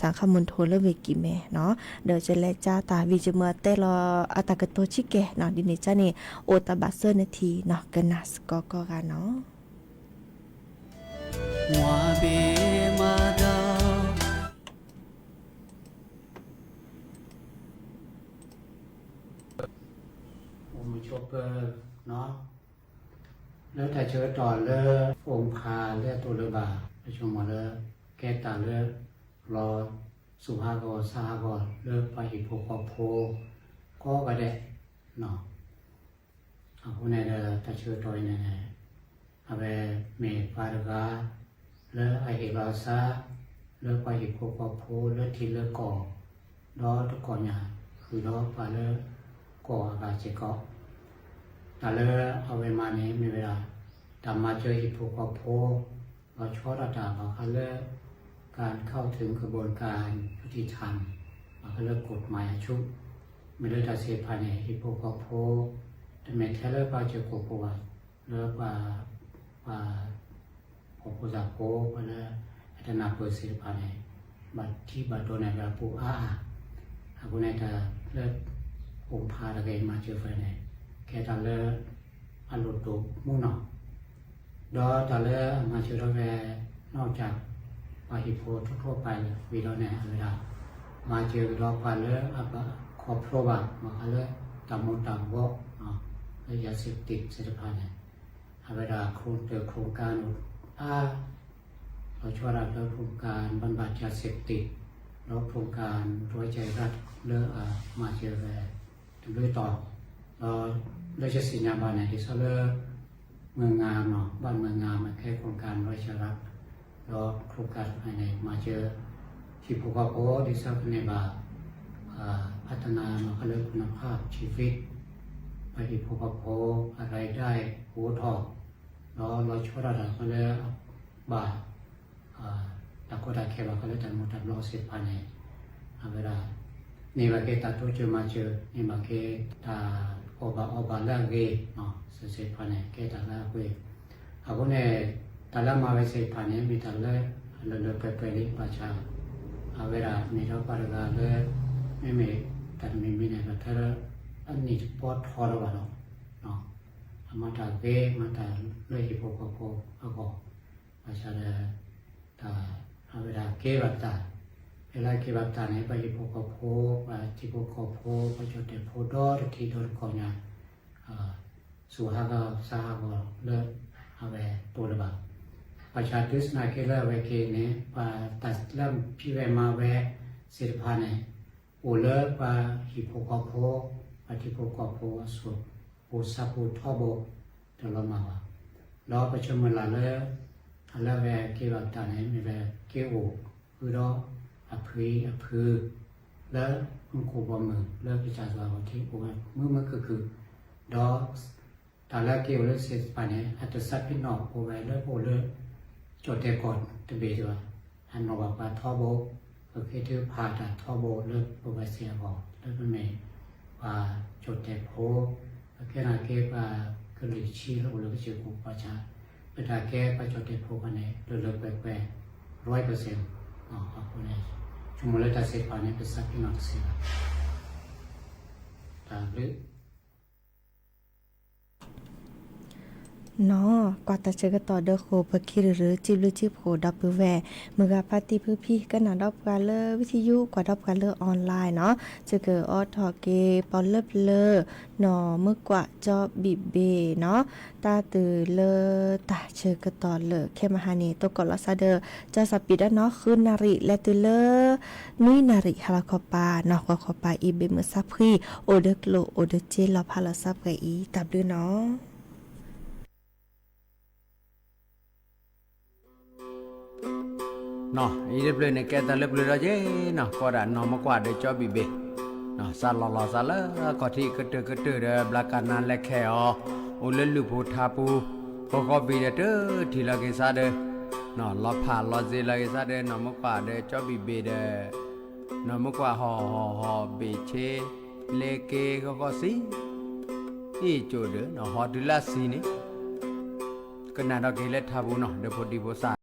สังคมมณฑล လၢဝ့ၢ်ကံၢ်မဲၣ်နီၤ, ဒီးယလဲၤကၢ်တၢ်ဝံၤယမၤတဲလီၤအတၢ်ကတိၤဆံးကဲနီၤ, ဒ်န့ၣ်ကန့ၣ် အိၣ်တၢ်ဘၣ်သၢနံၣ်ထံၣ်နီၤ, ကနၣ်စ့ၢ်ကီးကိးဂၤနီၤ. အိၣ်မုာ်ဆိးပၢၤနီၤ, လၢတၢ်ဆၢကတီၢ်လၢ အိၣ်မူခါလၢအတိၢ်လၢၤဘၣ် ပဆိကမိၣ်လၢ ကဲတၢ်လၢ လီၤစူၤဟးဂီၤဆါဟးဂီၤလၢပှၤဟံၣ်ဖိဃီဖိ ကိးဂၤဒဲးနီၤ. အဃိန့ၣ်ဒီး တၢ်ဆၢကတီၢ်အံၤန့ၣ် အဝဲမ့ၢ်ပှၤတဂၤ လၢအဟ့ၣ်လီၤအသး လၢပှၤဟံၣ်ဖိဃီဖိလၢထံလၢကီၢ် ဒီးတကီၢ်ညါ ဃုာ်ဒီးပှၤလၢကီၢ်အဂၤစ့ၢ်ကီး, တၢ်လၢအဝဲမၤန့ၣ်မ့ၢ်ဝဲဒၣ် တၢ်မၤစၢၤဟံၣ်ဖိဃီဖိ လီၤဆီဒၣ်တၢ်ဘၣ်ဃးလၢ การเข้าถึงกระบวนการยุติธรรม ဘၣ်ဃးလၢ กฎหมายอาชญากรรม မ့ၢ်လၢတၢ်သ့ၣ်တဖၣ်န့ၣ် ဟံၣ်ဖိဃီဖိ တမ့ၢ်ထဲလၢပှၤစၢၤကိၣ်ဖိဘၣ် လၢပှၤ ပှၤ ပှၤဖိသၣ်ဖိ ပှၤလၢအတနၢ်ပၢၢ်သ့ၣ်တဖၣ်န့ၣ် ဘၣ်ထံၣ်ဘၣ်ဒိးန့ၢ်ဝဲအပူၤအါအါ အဃိန့ၣ်တၢ်လၢ အိၣ်ဖးတဂ့ၤမၤစၢၤဖဲန့ၣ် ကဲတၢ်လၢ အလိၣ်ဒိၣ်မးနီၤ ဒီးတၢ်လၢအမၤစၢၤထီၣ်ဖဲ နီၢ်ကၠၢ် ပှၤဟံၣ်ဖိထီၣ်ထီၣ်ပာ်ဝံၤဒီးန့ၣ် အဝဲဒၣ် မၤစၢၤကဒီးပှၤလၢအဘၣ်ခီဖျိဘၣ် ဘၣ်ဃးလၢ တၢ်မူၤတၢ်ဘှီး လၢ ยาเสพติด သ့ၣ်တဖၣ်န့ၣ် အဝဲဒၣ် โครงการ အိၣ်အါ လီၤဆီဒၣ်တၢ်လၢ โครงการบำบัดยาเสพติด ဒီး โครงการร้อยใจรัก လၢအမၤစၢၤဝဲ တဘျုးတီၤ ဒီးလၢယသ့ၣ်ညါဘၣ်န့ၣ် ဒ်သိးလၢ เมืองงามနီၤ บ้านเมืองงาม မ့ၢ်ကဲ โครงการร้อยใจรัก ဒီး โครงการ တဖၣ်န့ၣ် မၤစၢၤ ဟံၣ်ဖိဃီဖိ ဒ်သိးကန့ၢ်ဘၣ် พัฒนา ဘၣ်ဃးလၢคุณภาพชีวิต ပှၤဟံၣ်ဖိဃီဖိ အရၤဒၢၣ် အိၣ်ထီၣ် ဒီးလီၤဆီဒၣ်တၢ်ဃးလၢ ဘၣ် တၢ်ကီတၢ်ခဲဘၣ်ဃးလၢတၢ်မူၤတၢ်ဘှီးသ့ၣ်တဖၣ်န့ၣ် အဝဲဒၣ် န့ၢ်ဘၣ်က့ၤတၢ်တိစၢၤမၤစၢၤ န့ၢ်ဘၣ်က့ၤတၢ်အီၣ်ဘၣ်အီဘၣ်လၢအဂ့ၤ သ့ၣ်တဖၣ်န့ၣ် ကဲတၢ်လၢအဂ့ၤ အဃိန့ၣ် တၢ်လၢအမၤဝဲသ့ၣ်တဖၣ်န့ၣ် မ့ၢ်တၢ်လၢအလၢလၢပှဲၤပှဲၤလံ ဘၣ်ဆၣ် အဝဲဒၣ်မ့ၢ်ဒီးပှၤတဂၤလၢ မ့မ့ၢ်တၢ်တမံၤမံၤန့ၣ် ဘၣ်ထွဲလၢ အနံၣ်တပီထီဒီးဘၣ်ဒီး အမၤတၢ်ဂ့ၤ မၤတၢ်လၢဟံၣ်ဖိဃီဖိအဂီၢ် ဘၣ်ဆၣ်ဒီး တၢ် အဝဲဒၣ်ကဲဘၣ်ပတၢ် ဖဲလၢကဲဘၣ်ပတၢ်န့ၣ် ပှၤဟံၣ်ဖိဃီဖိ ပှၤထံဖိကီၢ်ဖိ ပှၤကၠီၣ်တဲာ်ဖိဒီတထံၣ်ဒီတကီၢ်ညါ စူၢ်ဟးဂီၤသးဟးဂီၤလၢ အဝဲတိၢ်လၢၤဘၣ် ဘၣ်ဆၣ်တုၤသနာ်က့လၢအဝဲက့ၤန့ၣ် ပှၤတၢ်လၢဖံးဝဲမၤဝဲသ့ၣ်တဖၣ်န့ၣ် အိၣ်လၢပှၤဟံၣ်ဖိဃီဖိ ပှၤထံဖိကီၢ်ဖိအစိၤ အိၣ်ဆၣ်ဖိထီဘိ တလီၤမၢ်ဘၣ်. ဒီးပဆၢမုၢ်လၢ်လၢ တၢ်လၢအဝဲကဲဘၣ်ပတၢ်န့ၣ် မ့ၢ်ဝဲက့ၤအိၣ်ဃုာ်ဒီးအဖုအဖု လၢမူခိၣ်ဘီမုၢ် လၢကစၢ်ယွၤအဂီၢ်ထံး အိၣ်ဝဲမုာ်မုာ်ခုၣ်ခုၣ်, ဒီး တၢ်လၢက့ၤအိၣ်လၢသ့ၣ်တဖၣ်န့ၣ် အတစးဖံးနီၣ်ပဝဲလၢပအိၣ်လၢ ကၠီၣ်တဲာ်ကီၢ်တဘ့ၣ်ဒံးဘၣ်, အနီၣ်ဘၣ်ပှၤထီဘိ, ပဃ့ထုကဖၣ်တၢ်ထီဘိလၢပဝဲသ့ၣ်အဂီၢ် လၢပမ့ၢ် ပှၤကၠီၣ်တဲာ်ဖိ, ပကဲနာ်က့ ပှၤကလုာ်ဆံးလၢအိၣ်လၢကစၢၢ်ခိၣ်ပှၤဆၣ်, ပတၢ်ကဲပှၤကၠီၣ်တဲာ်ဖိပှၤန့ၣ် လၢလၢပှဲၤပှဲၤ ร้อยเปอร์เซ็นต์ အဃိန့ၣ် ဆိကမိၣ်လၢတၢ်သ့ၣ်တဖၣ်န့ၣ် ပစးဖံးနီၣ်တသ့ဘၣ်. တၢ်ဘျုး နီၢ် ကွၢ်တၢ်ဆၢကတီၢ်ဒီးဃိာ် ပခံရူၤရူၤ စံးဘျုးစံးဖှိၣ်ဒီပုၢ်ဝဲၢ် မုၢ်ဂၤဖါတံၢ်ဖုဖံ ကနၣ်ဒီးပှၤလၢဝံသယုၢ် ကွၢ်ဒီးပှၤလၢ online နီၢ် စ့ၢ်ကီးအိးထီၣ်က့ၤပီၤလၢပျၢၤ နီၢ်မုၢ်ကွၢ် ကၠီဘံၣ်ဘ့ၣ်နီၢ် တၢ်တုၤလၢတၢ်ဆၢကတီၢ်လၢာ်ခဲမဟါန့ၣ် တိၢ်ကီၢ်လီၤသးဒီး ကၠီစီၤပံးဒီးနီၢ် ဃုနၣ်ရံၣ် လဲၤတုၤလၢ နွံနၣ်ရံၣ် ဟါလီၤခီပၤ နီၢ်ဃီခီပၤအံၤ ဘ့ၣ်မုၢ်ဆါဖှံ အိၣ်ဒီးကျိၣ်အိၣ်ဒီးစ့လီၤဖးလီၤစးပှဲၤအံၤ တၢ်ဘျုးနီၢ် နီၢ် အံၤတဖျၢၣ်န့ၣ် ကဲတၢ်လၢပျၢၤဒီးက့နီၢ် ကိးဒၣ်နီၢ်မုၢ်ကွၢ်ဒီးကၠီဘံၣ်ဘ့ၣ်, စးလီၤလီၤသးလၢအခီၣ်ထံးကတၢၢ်ကတၢၢ်ဒီး ဘျးကနါလဲၤခဲအီၤ, အိၣ်လၢလုၢ်ဖိထါပူၤ, ပဃီဘံၣ်ဒီးတထံၣ်လီၤက့ၤသးဒီး, နီၢ် လီၤဖးလီၤစ့လီၤက့ၤသးဒီး နီၢ်မုၢ်ကွၢ်ဒီးကၠီဘံၣ်ဘ့ၣ်ဒီး နီၢ်မုၢ်ကွၢ်ဟီၣ်ဟီၣ်ဟီၣ်ဘ့ၣ်ဆ့ လဲၤက့ၤဃီဃီဆံ အ့ၣ်ကၠိၣ်ဒီး နီၢ် ဟီၣ်တုၤလၢအဆံန့ၣ် ကနၣ်ဒီးက့ၤလၢထါပူၤနီၢ် ဒီးဖိဒံဖိသၣ်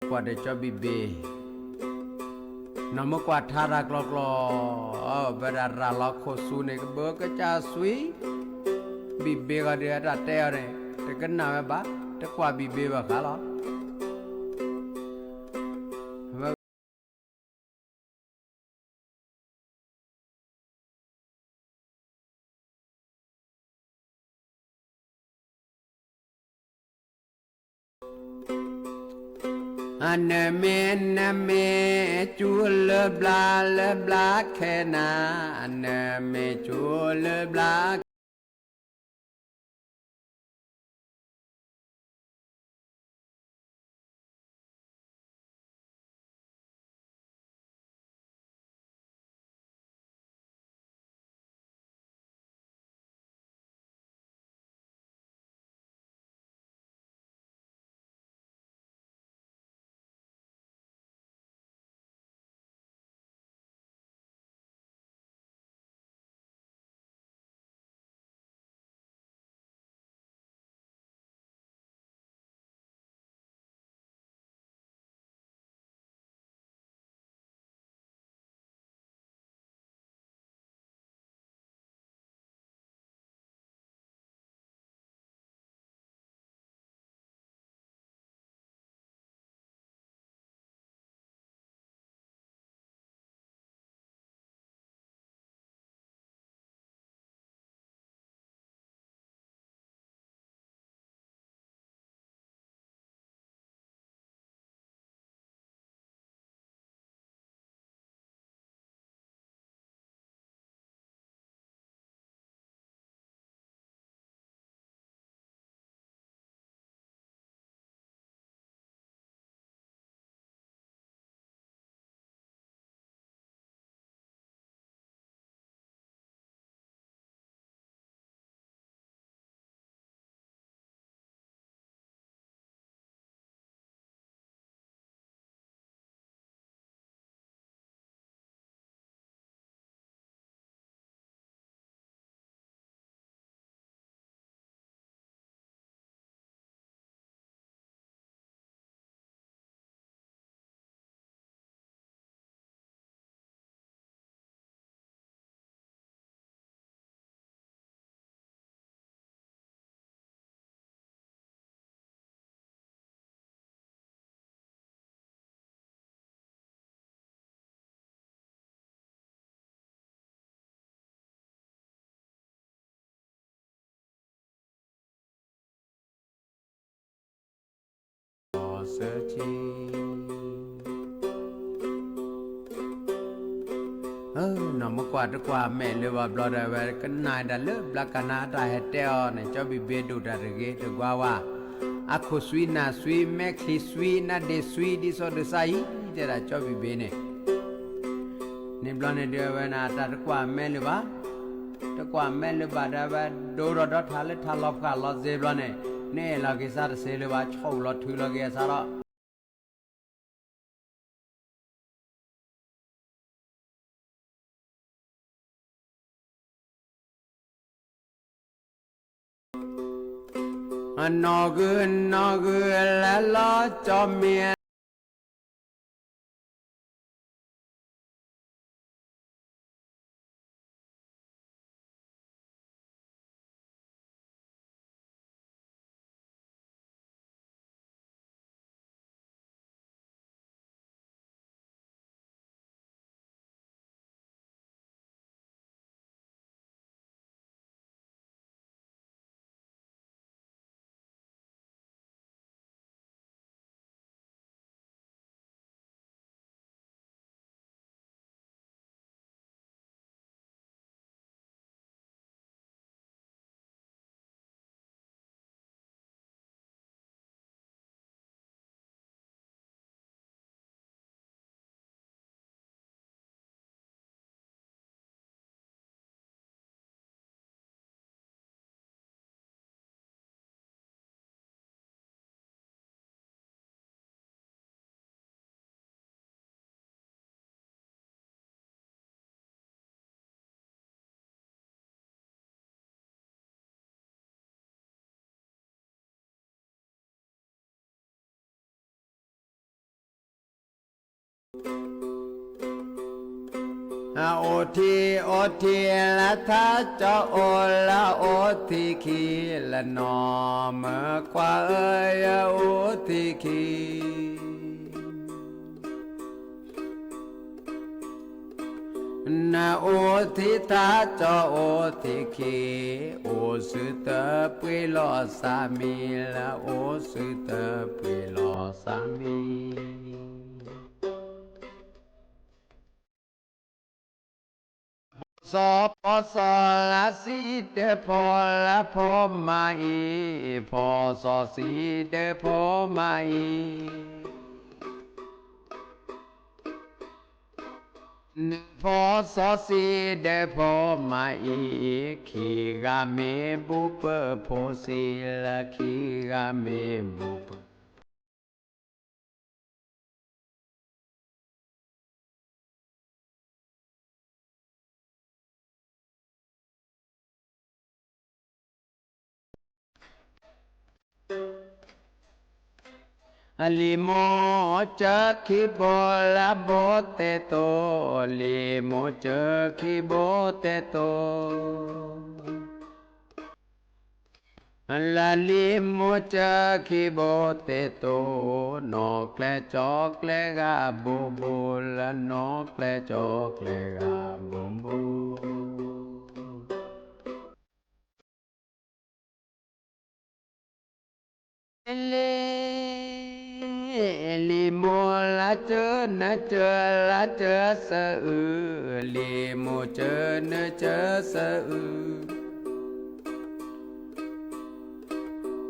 ကွၢ်ဒီးကၠီဘံၣ်ဘ့ၣ်, နီၢ်မ့ၢ်ကွၢ်ထါတၢ်ကျီကျီ, ဘၣ်တၢ်ရၤလီၤခိၣ်ဆူန့ၣ် ကဘၢကစၢ်စွံ, ဘံၣ်ဘ့ၣ်ဂီၤဒီးအတၢ်တဲအီၤန့ၣ် တကနၣ်ဝဲဘၣ်, တကွၢ်ဘံၣ်ဘ့ၣ်ဘၣ်ဃးလီၤ. အနမ့ၢ် နမ့ၢ်ကၠူလၢဘျါလၢဘျါခဲနၤ, အနမ့ၢ်ကၠူလၢဘျါ နီၢ်မ့ၢ်ကွၢ်တကွၢ်မဲာ်လၢၤဘၣ်ဘျီဒီး အဝဲကနၣ်ဒၣ်လၢဘျါကနၣ်အတၢ်ဟဲတဲအီၤန့ၣ် ကၠီဘံၣ်ဘ့ၣ်ဒိၣ်တၢ်တဂ့ၤတကွၢ်ဝဲ, အခိၣ်စွံနၢ်စွံ မဲာ်ချံစွံ နါဒ့စွံ ဒ်သိးဒုးစၢ်အံၤ တဲဒၣ်ကၠီဘံၣ်ဘ့ၣ်န့ၣ် န့ၣ်ဘျီန့ၣ်ဒုးအဝဲန့ၣ် တၢ်တကွၢ်မဲာ်လၢၤဘၣ်, တကွၢ်မဲာ်လၢၤဘၣ်ဒီး အဝဲဒိၣ်ထီၣ်ဒီးထးလၢထးလီၤဖးလီၤစ့ဘျီန့ၣ်, နအဲၣ်လီၤက့ၤစၢ်တစ့လၢၤဘၣ် ဆီၣ်အူလီၤထုးလီၤက့ၤအစၢ်ဒီး နီၣ်ဂုၢ်နီၣ်ဂုၢ်လၢလီၤကၠီမ့ၢ် အိၣ်ထံၣ်အိၣ်ထံၣ်လၢထါကၠီအိၣ်လၢအိၣ်ထံၣ်ခံ လၢနီၢ်မၢကွၢ်ဧၢ ယအိၣ်ထံၣ်ခံ နအိၣ်ထံၣ်ထါကၠီအိၣ်ထံၣ်ခံ အိၣ်ဆူတပှ့ၤလီၤစၢ်မံၤ လၢအိၣ်ဆူတပှ့ၤလီၤစၢ်မံၤ စီၤဖီစီၤလၢစံးတဖီလၢဖီမၤအံၤ ဖီစီၤစံးတဖီမၤအံၤ နဖီစီၤစံးတဖီမၤအံၤ ခံဂၤမ့ၢ်ဘူးပၢၢ်ဖိစံး လၢခံဂၤမ့ၢ်ဘူးပၢၢ် လံာ်မိၢ်စၢၤခံဘိလၢဘိတဲတိၤ, လံာ်မိၢ်စၢၤခံဘိတဲတိၤ, လၢလံာ်မိၢ်စၢၤခံဘိတဲတိၤ, နီၢ်ကျဲကၠီကျဲဂၤဘူးဘူး, လၢနီၢ်ကျဲကၠီကျဲဂၤဘူးဘူး. လံာ်မိၢ်လၢစၢၤနစၢၤလၢစၢၤစၢၤအုး, လံာ်မိၢ်စၢၤနစၢၤစၢၤအုး,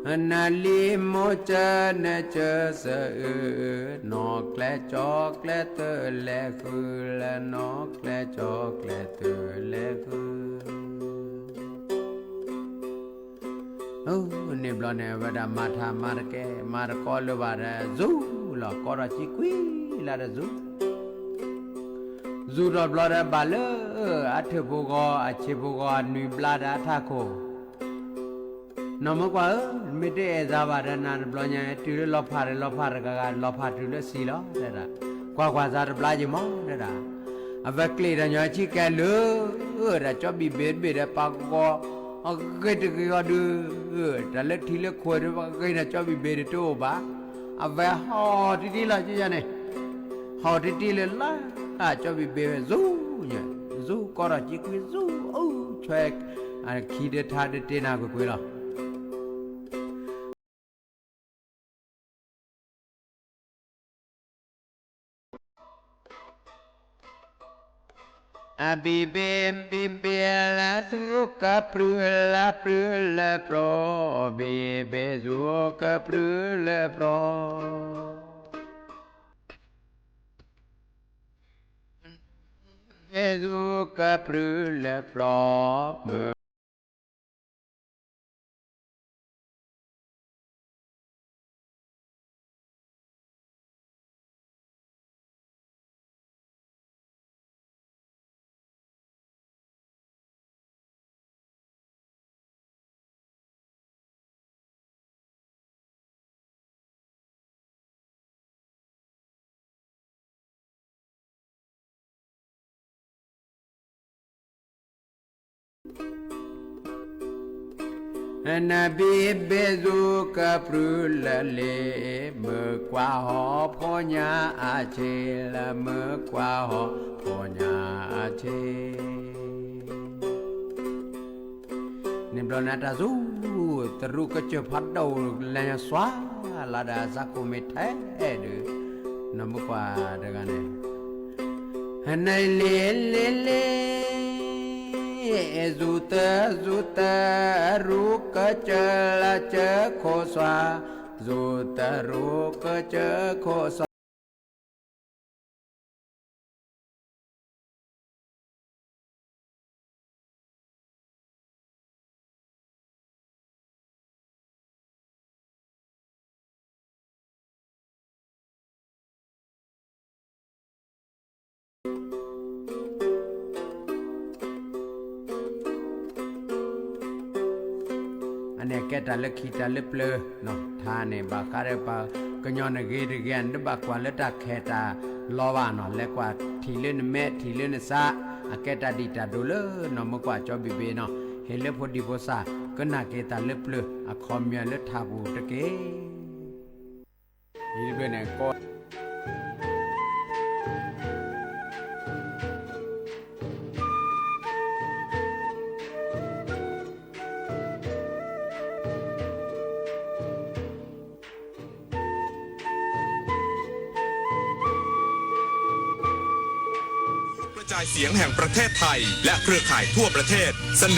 နလံာ်မိၢ်စၢၤနစၢၤစၢၤအုး, နီၢ်ကျဲကၠီကျဲတလဲၤဃုာ်, လၢနီၢ်ကျဲကၠီကျဲတလဲၤဃုာ်. န့ၣ်ဘျီန့ၣ် အဝဲဒၣ်မၤထးမၤတကဲ မၤတကီလၢၤဘၣ်ဒီး စူၤလီၤ ကီထီၣ်ကံကွံလၢ်ဒီးစူၤ, စူၤထီၣ်ဘျီဒီးဘၣ်လၢအထၢၣ်ဖိဂီၤ အဆံးဖိဂီၤအနွံဘျါဒီးအထးခိၣ် နီၢ်မၢကွၢ်ဧၢ, မ့ၢ်တအဲၣ်စါဘၣ်ဒီးနၤတဘျီညါ တုၤလၢလီၤဖးဒီးလီၤဖးတဂၤဂၤ လီၤဖးတုၤလၢဆံးလီၤ တဲဒၣ်, ကွၢ်ကွၢ်စါတဘျါယမီၤ တဲဒၣ်, အဝဲကျ့ၣ်ဒီးညီဆံးကဲလၢာ်, ဒီးကၠီဘံၣ်ဘ့ၣ်တဘ့ၣ်ဒီးပာ်ကီၤ အဂ့ၤတဂ့ၤအီၤဒုး, တၢ်လၢထံလၢခိၣ်ဒီးပှၤဂ့ၤန့ၣ် ကၠီဘံၣ်ဘ့ၣ်တအိၣ်ဘၣ်, အဝဲဟီၣ်တံၢ်တံၢ်လီၤ ကန့ၣ်, ဟီၣ်တံၢ်တံၢ်လၢ်လၢ် ကၠီဘံၣ်ဘ့ၣ်ဝဲစူၤညါ, စူၤကီထီၣ်ကံကွံစူၤ, အိၣ်ဆွဲ, အခံဒၢထါဒၢတ့နၤကွ့ၢ်ကွ့ၢ်လီၤ. အဘံၣ်ဘ့ၣ်ဘံၣ်ဘ့ၣ်လၢစူၤကပြုၢ်လၢပြုၢ်လၢပြီ, ဘံၣ်ဘ့ၣ်စူၤကပြုၢ်လၢပြီ, ဘံၣ်ဘ့ၣ်စူၤကပြုၢ်လၢပြီ, မုၢ် နဘံၣ်ဘ့ၣ်စူၤကပြုၢ်လၢလ့, မုၢ်ကွၢ်ဟီၣ်ဖိညၣ်အဆ့, လၢမုၢ်ကွၢ်ဟီၣ်ဖိညၣ်အဆ့. န့ၣ်ဘျီန့ၣ်တၢ်စူၤ, တရူးကစၢၢ်ဖးဒိၣ်လဲၤညါစွါလီၤဒီးအစးကိၣ်မ့ၢ်ထဲဒီး, နီၢ်မုၢ်ကွၢ်တဂၤန့ၣ် နလ့လ့လ့, စူၤတစူၤတရူးကစၢၢ်လၢစၢၢ်ခိၣ်စွါ, စူၤတရူးကစၢၢ်ခိၣ်စွါ. အန့ၣ်ကဲတၢ်လၢခံတၢ်လၢပျၢၤနီၤ, ထါန့ၣ် ဘၣ်ဃးဒီးပှၤကညီန့ၣ်ဂ့ၤတဂ့ၤ နတဘၣ်ကွၢ်လၢတၢ်ခဲတၢ်လီၤဘၣ်နီၤ, လဲၤကွၢ်ထံၣ်လၢနမဲာ်ထံၣ်လၢနဆါ, အကဲတၢ်ဒံၣ်တၢ်ဒိၣ်လၢနီၢ်မုၢ်ကွၢ်ကၠီဘံၣ်ဘ့ၣ်နီၤ, ဟ့ၣ်လၢဖိဒံဖိသၣ် ကနၣ်က့ၤတၢ်လၢပျၢၤအခီပညီလၢထါပူၤတက့ၢ်. ယဘ့ၣ်န့ၣ်ကီ กระจายเสียงแห่งประเทศไทยและเครือข่ายทั่วประเทศเสนอ